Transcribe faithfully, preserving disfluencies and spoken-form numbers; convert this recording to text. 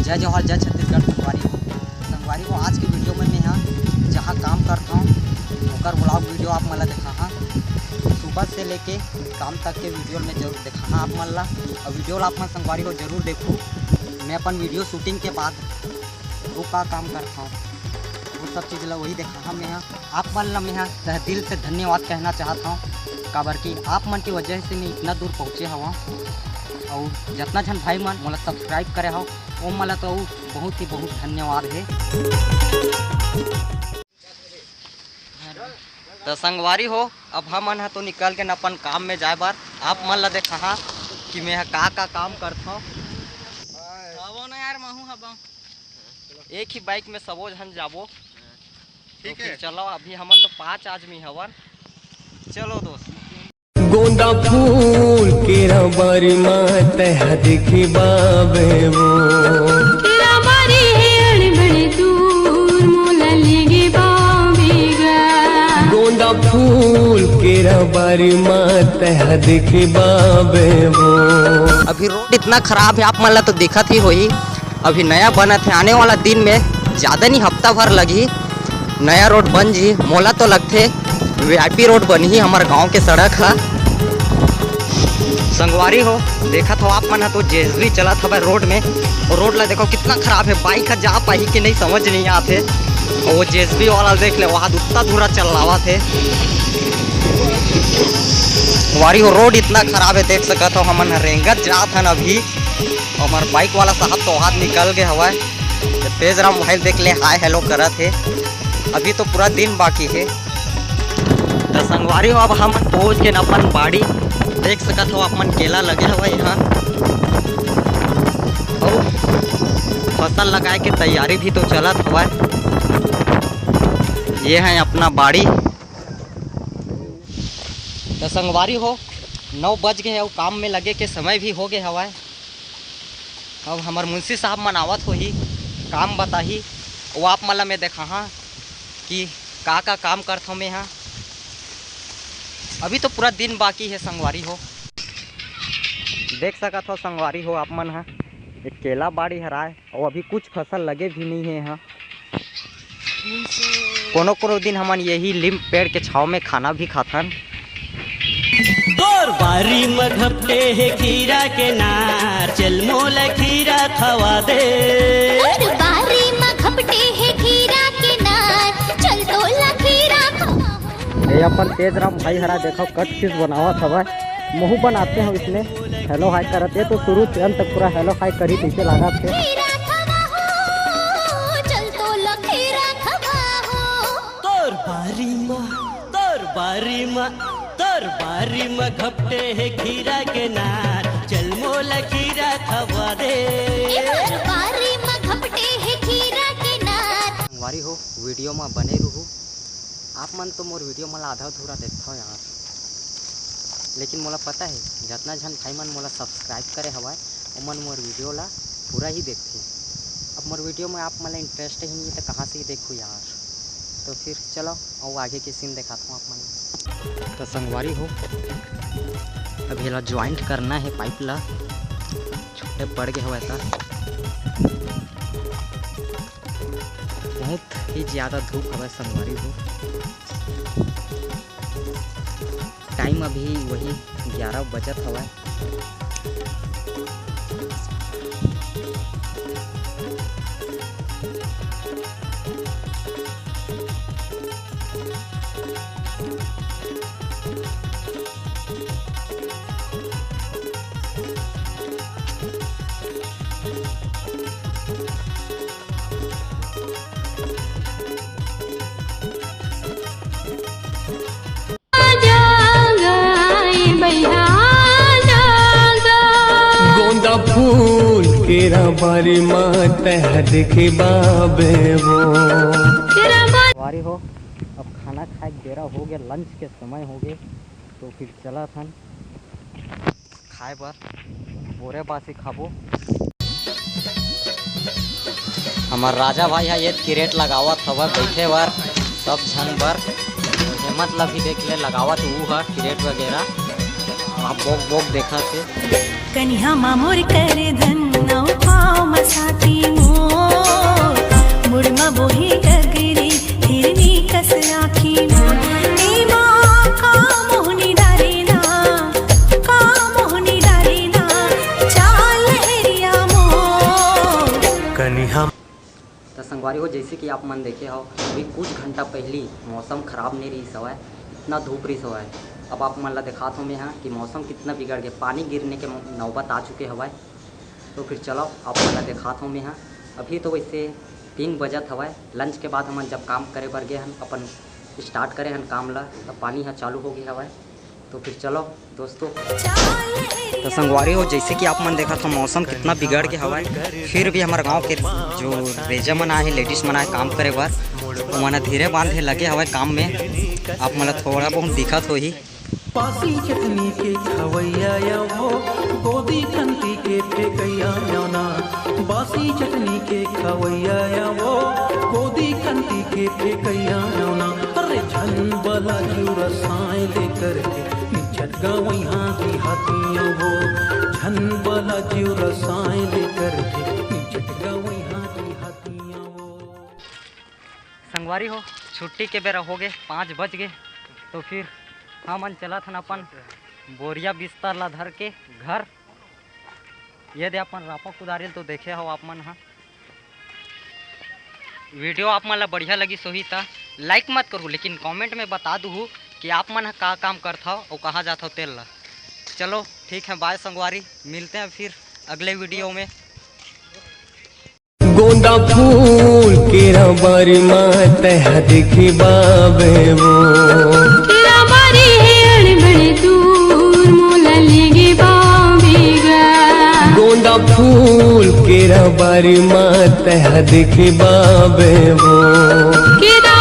जय जोहार, जय छत्तीसगढ़ संगवारी हो। संगवारी हो, आज के वीडियो में मैं हा जहाँ काम करत हूँ, ओकर व्लॉग वीडियो आप मन ला देखाहा। सुबह से लेके शाम तक के वीडियो में जरूर देखाहा आप मन ला। और वीडियो ला आप मन संगवारी हो जरूर देखो। मैं अपन वीडियो शूटिंग के बाद वो का काम करत हूँ, वो सब चीज़ ला वही देखाहा मैं हा। आप मन ला मैं हा तहे दिल से धन्यवाद कहना चाहत हूँ, काबर कि आप मन के वजह से मैं इतना दूर पहुँचे हवं। और जितना झन भाई मन मोला सब्सक्राइब करे हव, वो मन ला तो बहुत ही बहुत धन्यवाद हे। तो संगवारी हो, अब हमन ह तो निकल के न अपन काम में जाए बर। आप मन ला देखाहा कि मैं ह का का काम करथव। हवो ना यार, महू हवं। एक ही बाइक में सबो झन जाबो। ठीक तो फिर है। चलो, अभी हमन तो पांच आदमी हवन। चलो दोस्त। गोंदा फूल के रबरी मा तह दिखी बाबे वो। तेरा बारी है अड़ बड़े दूर, मोला लेगे बाबेगा। गोंदा फूल के रबरी मा तह दिखी बाबे वो। अभी रोड इतना खराब है, आप मन ला तो दिखत ही होही। अभी नया बनत है, आने वाला दिन में ज्यादा नहीं, हफ्ता भर लगही, नया रोड बन जी। मोला तो लगथे वीआईपी रोड बनही हमर गांव के सड़क ह। संगवारी हो, देखत हो आप मन ह तो जेसीबी चलत हवय रोड में, और रोड ला देखो कितना खराब है, बाइक ह जा पाही कि नहीं समझ नहीं आथे। और वो जेसीबी वाला देख ले, वहां उत्ता धूरा चलावत हे। संगवारी हो, रोड इतना खराब है, देख सकत हो, हमन ह रेंगत जात हन अभी। हमर बाइक वाला साहब तो हाथ निकल गए हवय। तो तेज राम भाई देख ले, हाय हेलो करत हे। अभी तो पूरा दिन बाकी हे। तो संगवारी हो, अब हम पहुंच के न अपन बाड़ी देख सकत हो, अपन केला लगे हवय यहाँ। अउ फसल लगाए के तैयारी भी तो चलत हवय। ये है अपना बाड़ी। तो संगवारी हो, नौ बज गए हे अउ काम में लगे के समय भी हो गए हवय। अब हमर मुंशी साहब मन आवत होही, काम बताही, वो आप मन ला मैं देखाहा कि का का काम करथव मैं हा। अभी तो पूरा दिन बाकी है संगवारी हो। देख सकत हो संगवारी हो आप मन हा, एक केला बाड़ी हराय, अउ अभी कुछ फसल लगे भी नहीं है यहाँ। कोनो कोनो दिन हमन यही लीम पेड़ के छाव में खाना भी खाथन। तोर बारी म घपटे हे खीरा के नार, चल मोला खीरा खवा दे। तोर बारी म घपटे हे खीरा के नार, चल तोला खीरा खवा। ये अपन तेज राम भाई हरा देखो कट फिश बनावत हवय। महू बनाते हो इसने हेलो हाय करत, ये तो शुरू से अंत तक पूरा हेलो हाय करी तइसे लागत हे। खीरा खवा हो, चल तोला खीरा खवा हो। तोर बारी म, तोर बारी म, तोर बारी म घपटे हे खीरा के नार, चल मोला खीरा खवा दे। ए तोर बारी म घपटे हे खीरा के नार। संगवारी हो, वीडियो म बने रहू। आप मन तो मोर वीडियो मन ला आधा अधूरा देखथव यार, लेकिन मोला पता है, जितना झन भाई मन मोला सब्सक्राइब करे हवय, ओमन मोर वीडियो ला पूरा ही देखथे। अब मोर वीडियो में आप मन ला इंटरेस्ट ही नहीं है, तो कहाँ से ही देखू यार? तो फिर चलो, अउ आगे के सीन दिखाता हूँ आप मन ला। तो संगवारी हो, अब एला ज्वाइंट करना है पाइप ला, छोटे पड़ गए हवय त। बहुत ही ज्यादा धूप हवय संगवारी हो। टाइम अभी वही ग्यारह बजत हवय। गोंदा फूल केरा बारी मा तह देखे बाबे वो। वारी हो, अब खाना खाए के बेरा हो गया, लंच के समय हो गए, तो फिर चला थन खाए बर, बोरे बासी खाबो। हमर राजा भाई ह ये किरेट लगावत हवय बैठे बर, सब झन बर। हेमंत ला भी देख ले, लगावत ऊ ह किरेट वगैरह। वहाँ बोक बोक देखत हे। कनिहा मा मोर कर धन, अउ पाँव मा साथी संगवारी हो, जैसे कि आप मन देखे हो, अभी कुछ घंटा पहली मौसम खराब नहीं रही हवय, इतना धूप रही हवय। अब आप मन ला दिखात हो मैं हाँ कि मौसम कितना बिगड़ गया, पानी गिरने के नौबत आ चुके हवय। तो फिर चलो, आप मन ला दिखात हो मैं हाँ। अभी तो वैसे तीन बजत हवय, लंच के बाद हमन जब काम करे बर गए हन, अपन स्टार्ट करे हन काम ला, तब पानी ह चालू हो गए हवय। तो फिर चलो दोस्तों। तो संगवारी हो, जैसे कि आप मन देखत हो, मौसम कितना बिगड़ के हवय, फिर भी हमारे गांव के जो रेजा मन आए हे, लेडीज मन आए काम करे बर, वो मन धीरे बांधे लगे हवय काम में। आप मन ला थोड़ा बहुत दिखत होही। बासी चटनी के खवैया या वो, गोदी खंती के फेकैया या ना। बासी चटनी के खवैया या वो, गोदी खंती के फेकैया या ना। अरे झन बला जीव रसाय लेकर के, निचट गवैहा देहातिया वो। झन बला जीव रसाय लेकर के, निचट गवैहा देहातिया वो। संगवारी हो, छुट्टी के बेरा हो गए, पाँच बज गए, तो फिर हमन चलत हन अपन बोरिया बिस्तर ला धर के घर। ये दे अपन रापा कुदारी ल तो देखे हो आप मन ह। वीडियो आप मन ला बढ़िया लगी सोही त लाइक मत करू, लेकिन कमेंट में बता दूहू कि आप मन ह का काम करत हव अउ कहाँ जात हव तेल ला। चलो ठीक है, बाय संगवारी, मिलते हैं फिर अगले वीडियो में। गोंदा फूल के रबरी मा तह देखे बाबे वो। तेरा बारी है अड़बड़ दूर मोला लेगे बाबे गा। गोंदा फूल के रबरी मा तह देखे बाबे वो। केदा